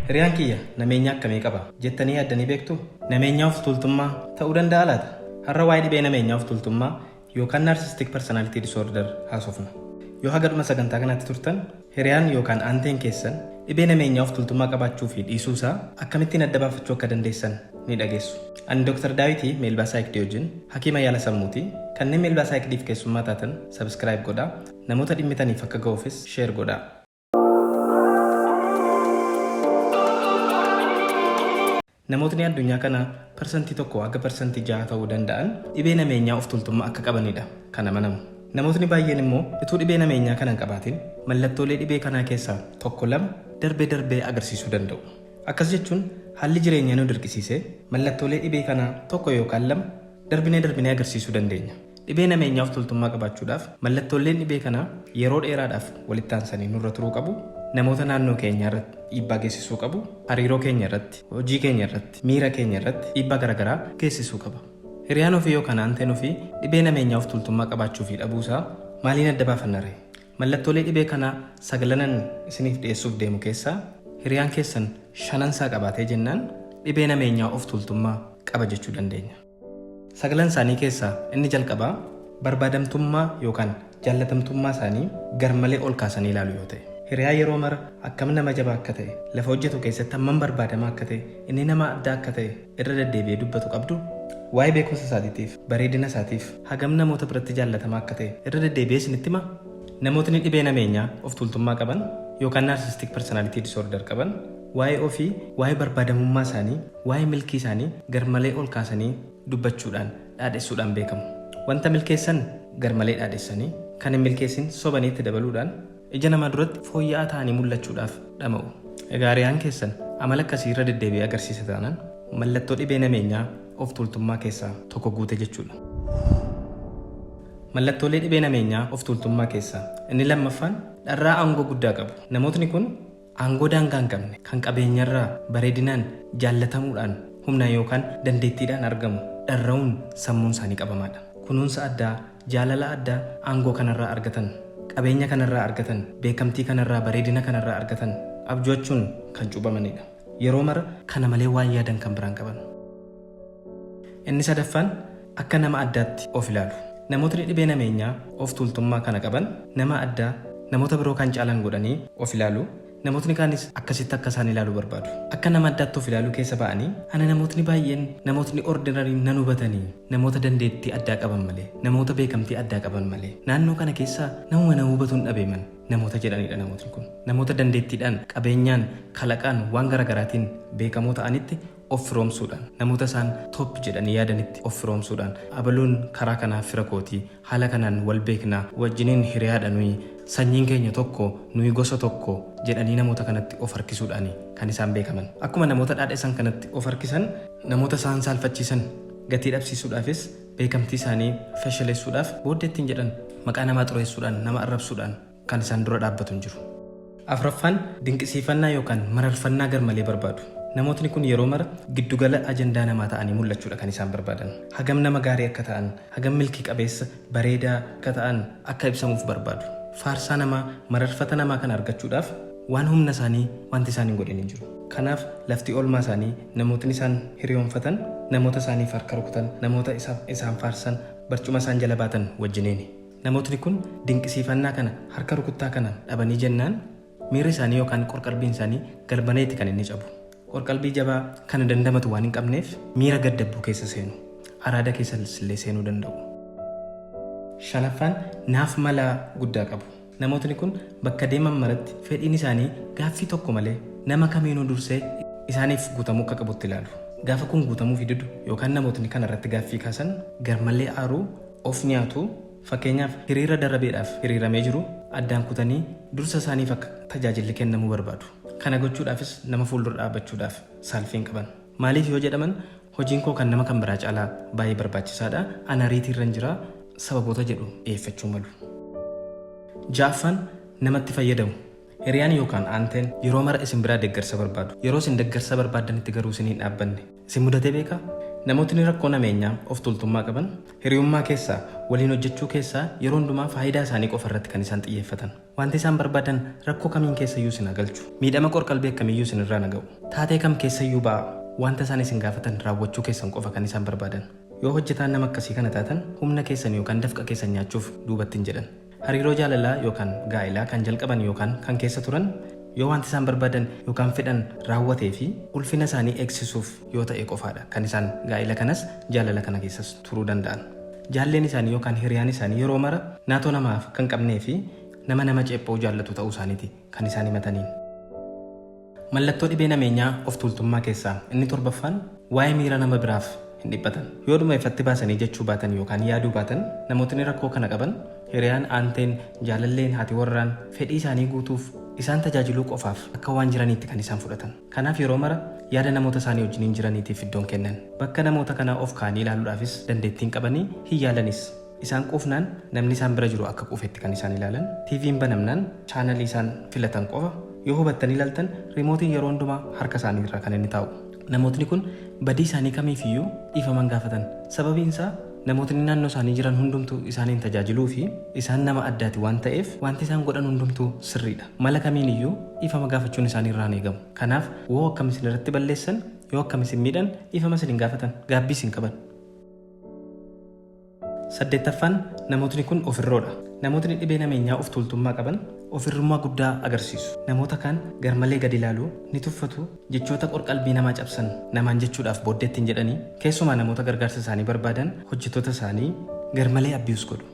Hiriyaan kiyya nameenya akkamii qaba jettanii yaaddanii beektu? Nameenyaa of tuultummaa ta'uu danda'a laata? Har'a waa'ee dhibee nameenyaa of tuultummaa yookaan narcissistic personality disorder haasofna. Yoo haga dhuma sagantaa kanaatti turtan, hiriyaan yookaan aanteen keessan dhibee nameenyaa of tuultummaa qabaachuu fi dhiisuu isaa akkamittiin adda baafachuu akka dandeessan ni dhageessu. Ani Dr. Daawitii Meelbaa Saayikdii wajjin hakiima yaala sammuuti. Kanneen Meelbaa Saayikdiif keessummaa taatan subscribe godhaa. Namoota dhimmitaniif akka ga'uufis share godhaa. Namootni addunyaa kanaa 1% haga 6% ta'uu danda'an dhibee nameenyaa of tuultummaa akka qabanidha kan amanamu. Namootni baay'een immoo utuu dhibee nameenyaa kana hin qabaatin mallattoolee dhibee kanaa keessaa tokko lama darbee darbee agarsiisuu danda'u. Akkas jechuun haalli jireenyaa nu dirqisiisee mallattoolee dhibee kanaa tokko yookaan lama darbinee darbinee agarsiisuu dandeenya. Dhibee nameenyaa of tuultummaa qabaachuudhaaf mallattooleen dhibee kanaa yeroo dheeraadhaaf walitti aansanii nurra turuu qabu, namoota naannoo keenyaa irratti dhiibbaa geessisuu qabu, hariiroo keenya irratti, hojii keenya irratti, miira keenya irratti dhiibbaa garaagaraa geessisuu qaba. Hiriyaan ofii yookaan aanteen ofii dhibee nameenyaa of tuultummaa qabaachuu fi dhabuu isaa maaliin adda baafanna ree? Mallattoolee dhibee kanaa saglanan isiniif dhiyeessuuf deemu keessaa hiriyaan keessan shanansaa qabaatee jennaan dhibee nameenyaa of tuultummaa qaba jechuu dandeenya. Saglan isaanii keessaa inni jalqabaa barbaadamtummaa yookaan jaallatamtummaa isaanii garmalee ol kaasanii ilaalu yoo ta'e. Hiriyaa yeroo mara akkam nama jabaa akka ta'e, lafa hojjetu keessatti hammam barbaadamaa akka ta'e, inni nama addaa akka ta'e irra deddeebi'ee dubbatu qabdu? Waa'ee beekumsa isaatiitiif, bareedina isaatiif, hagam namoota biratti jaallatamaa akka ta'e irra deddeebi'ee isinitti himaa? Namootni dhibee nameenyaa of tuultummaa qaban yookaan narcissistic personality disorder qaban waa'ee ofii, waa'ee barbaadamummaa isaanii, waa'ee milkii isaanii garmalee ol kaasanii dubbachuudhaan, dhaadhessuudhaan beekamu. Wanta milkeessan garmalee dhaadhessanii, kan hin milkeessin sobanii itti dabaluudhaan ija namaa duratti fooyya'aa ta'anii mul'achuudhaaf dhama'u. Egaa hiriyaan keessan amala akkasii irra deddeebi'ee agarsiisa taanaan mallattoo dhibee nameenyaa of tuultummaa keessaa tokko guute jechuudha. Mallattoolee dhibee nameenyaa of tuultummaa keessaa inni lammaffaan dharraa aangoo guddaa qabu. Namootni kun aangoo daangaa hin qabne kan qabeenyarraa, bareedinaan, jaallatamuudhaan, humnaan yookaan dandeettiidhaan argamu dharra'uun sammuun isaanii qabamaadha. Kunuunsa addaa, jaalala addaa aangoo kanarraa argatan, qabeenya kanarraa argatan, beekamtii kanarraa, bareedina kanarraa argatan abju'achuun kan cuuphamanidha. Yeroo mara kana malee waan yaadan kan biraan qaban. Inni sadaffaan akka nama addaatti of ilaalu. Namootni dhibee nameenyaa of tuultummaa kana qaban nama addaa, namoota biroo kan caalan godhanii of ilaalu. Namootni kaanis akkasitti akka isaan ilaalu barbaadu. Akka nama addaatti of ilaaluu keessa ba'anii ana namootni baay'een, namootni ordinary nan hubatanii, namoota dandeettii addaa qaban malee, namoota beekamtii addaa qaban malee, naannoo kana keessaa namuma na hubatuun dhabeeman namoota jedhanidha namootni kun. Namoota dandeettiidhaan, qabeenyaan, kalaqaan, waan garaagaraatiin beekamoo ta'anitti of firoomsuudhaan, namoota isaan top jedhanii yaadanitti of firoomsuudhaan, abaluun karaa kanaa fira kootii, haala kanaan wal beeknaa, wajjiniin hiriyaadha nuyi, sanyiin keenya tokko, nuyi gosa tokko jedhanii namoota kanatti of harkisuudhaani kan isaan beekaman. Akkuma namoota dhaadheessan kanatti of harkisan, namoota isaan saalfachiisan gatii dhabsiisuudhaafis, beekamtii isaanii fashaleessuudhaaf booddee ittiin jedhan maqaa namaa xureessuudhaan, nama arrabsuudhaan kan isaan dura dhaabbatu hin jiru. Afraffaan dinqisiifannaa yookaan mararfannaa garmalee barbaadu. Namootni kun yeroo mara giddugala ajandaa namaa ta'anii mul'achuudha kan isaan barbaadan. Hagam nama gaarii akka ta'an, hagam milkii qabeessa, bareedaa akka ta'an akka ibsamuuf barbaadu. Faarsaa namaa, mararfata namaa kana argachuudhaaf waan humna isaanii wanti isaan hin godhin hin jiru. Kanaaf lafti oolmaa isaanii, namootni isaan hiriyoomfatan, namoota isaaniif harka rukutan, namoota isaan faarsan, barcuma isaan jala baatan wajjiniini. Namootni kun dinqisiifannaa kana, harka rukuttaa kana dhabanii jennaan miirri isaanii yookaan qorqalbiin isaanii garmaleeti kan inni cabu. Qorqalbii jabaa kana dandamatu waan hin qabneef miira gaddabbuu keessa seenu. Araada keessas illee seenuu danda'u. Shanaffaan naaf malaa guddaa qabu. Namootni kun bakka deeman maratti fedhiin isaanii gaaffii tokko malee nama kamiinuu dursee isaaniif guutamuu akka qabutti ilaalu. Gaafa kun guutamuufii didu yookaan namootni kana irratti gaaffii kaasan garmalee aaruu, of nyaatu, fakkeenyaaf hiriira darabeedhaaf hiriiramee jiru addaan kutanii dursa isaaniif akka tajaajilli kennamu barbaadu. Kana gochuudhaafis nama fuuldura dhaabbachuudhaaf saalfii hin qaban. Maaliif yoo jedhaman hojiin koo kan nama kan biraa caalaa baay'ee barbaachisaadha, ani ariitiirran jira sababoota jedhu dhiyeeffachuu malu. Ja'affaan namatti fayyadamu. Hiriyaan yookaan aanteen yeroo mara isin biraa deeggarsa barbaadu. Yeroo isin deeggarsa barbaaddanitti garuu isin hin dhaabbanne. Isin mudatee beekaa? Namootni rakkoo nameenyaa of tuultummaa qaban hiriyummaa keessaa waliin hojjechuu keessaa yeroo hundumaa faayidaa isaanii qofa irratti kan isaan xiyyeeffatan. Wanti isaan barbaadan rakkoo kamiin keessayyuu isin galchu. Miidhama qorqalbii akkamiyyuu isin irraa naga'u. Taatee kam keessayyuu ba'a. Wanta isaan isin gaafatan raawwachuu keessan qofa kan isaan barbaadan. Yoo hojjetaan nama akkasii kana taatan humna keessan yookaan dafqa keessan nyaachuuf duubatti hin jedhan. Hariiroo jaalalaa yookaan gaa'elaa kan jalqaban yookaan kan keessa turan yoo wanti isaan barbaadan yookaan fedhan raawwatee fi ulfina isaanii eegsisuuf yoo ta'e qofaadha kan isaan gaa'ela kanas jaalala kana keessas turuu danda'an. Jaalleen isaanii yookaan hiriyaan isaanii yeroo mara naatoo namaaf kan qabnee fi nama nama ceephoo jaallatu ta'uu isaaniiti kan isaan himataniin. Mallattoo dhibee nameenyaa of tuultummaa keessaa inni torbaffaan waa'ee miira nama biraaf hin dhiphatan. Yoodhuma ifatti baasanii jechuu baatan yookaan yaaduu baatan namootni rakkoo kana qaban hiriyaan, aanteen, jaalalleen, haati warraan fedhii isaanii guutuuf isaan tajaajiluu qofaaf akka waan jiraniitti kan isaan fudhatan. Kanaaf yeroo mara yaada namoota isaanii wajjiniin jiraniitiif iddoon kennan. Bakka namoota kanaa of kaa'anii ilaaluudhaafis dandeettiin qabanii hin yaalanis. Isaan quufnaan namni isaan bira jiru akka quufetti kan isaan ilaalan. TV'n banamnaan chaanalii isaan filatan qofa yoo hubattanii ilaaltan riimootiin yeroo hundumaa harka isaanii irra kan inni taa'u. Namootni kun badii isaanii kamiifiyyuu dhiifaman gaafatan. Sababiin isaa namootni naannoo isaanii jiran hundumtuu isaaniin tajaajiluu fi isaan nama addaati waan ta'eef wanti isaan godhan hundumtuu sirriidha. Mala kamiin iyyuu dhiifama gaafachuun isaanii irraa hin eegamu. Kanaaf woo akkam isin irratti balleessan yoo akkam isin miidhan dhiifama isin hin gaafatan gaabbii isin qaban. Saddeettaffaan namootni kun ofirroodha. Namootni dhibee nameenyaa of tuultummaa qaban ofirrummaa guddaa agarsiisu. Namoota kaan garmalee gad ilaalu, ni tuffatu, jechoota qorqalbii namaa cabsan namaan jechuudhaaf booddeetti hin jedhanii, keessumaa namoota gargaarsa isaanii barbaadan hojjettoota isaanii garmalee abuse godhu.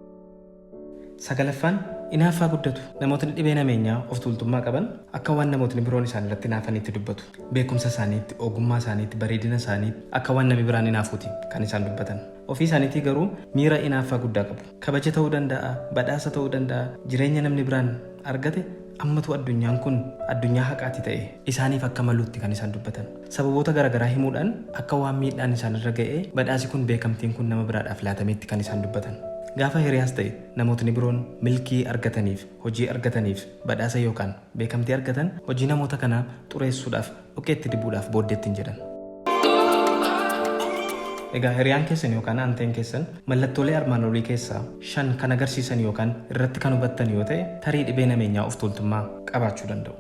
Sagalaffaan inaaffaa guddatu. Namootni dhibee nameenyaa of tuultummaa qaban akka waan namootni biroon isaan irratti inaafaniitti dubbatu. Beekumsa isaaniitti, ogummaa isaaniitti, bareedina isaaniitti akka waan namni biraan inaafuuti kan isaan dubbatan. Ofii isaaniitii garuu miira inaaffaa guddaa qabu. Kabaja ta'uu danda'a, badhaasa ta'uu danda'a, jireenya namni biraan argate ammatu addunyaan kun addunyaa haqaati ta'e isaaniif akka maluutti kan isaan dubbatan. Sababoota garaagaraa himuudhaan akka waan miidhaan isaan irra ga'ee badhaasi kun beekamtiin kun nama biraadhaaf laatameetti kan isaan dubbatan. Gaafa hiriyaas ta'e namootni biroon milkii argataniif, hojii argataniif, badhaasa yookaan beekamtii argatan hojii namoota kanaa xureessuudhaaf dhoqqeetti dibuudhaaf booddeetti hin jedhan. Egaa hiriyaan keessan yookaan aanteen keessan mallattoolee armaan olii keessaa 5 kan agarsiisan yookaan irratti kan hubattan yoo ta'e tarii dhibee nameenyaa of tuultummaa qabaachuu danda'u.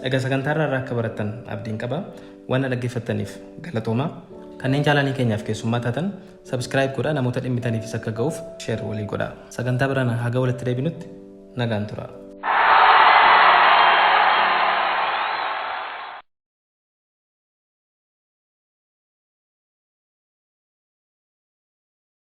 Egaa sagantaa irraa akka barattan abdiin qaba. Waan na dhaggeeffattaniif galatoomaa. Kanneen channelii keenyaaf keessummaa taatan subscribe godhaa namoota dhimmitaniifis akka ga'uuf share walii godhaa. Sagantaa biraan haga walitti deebinutti nagaan turaa.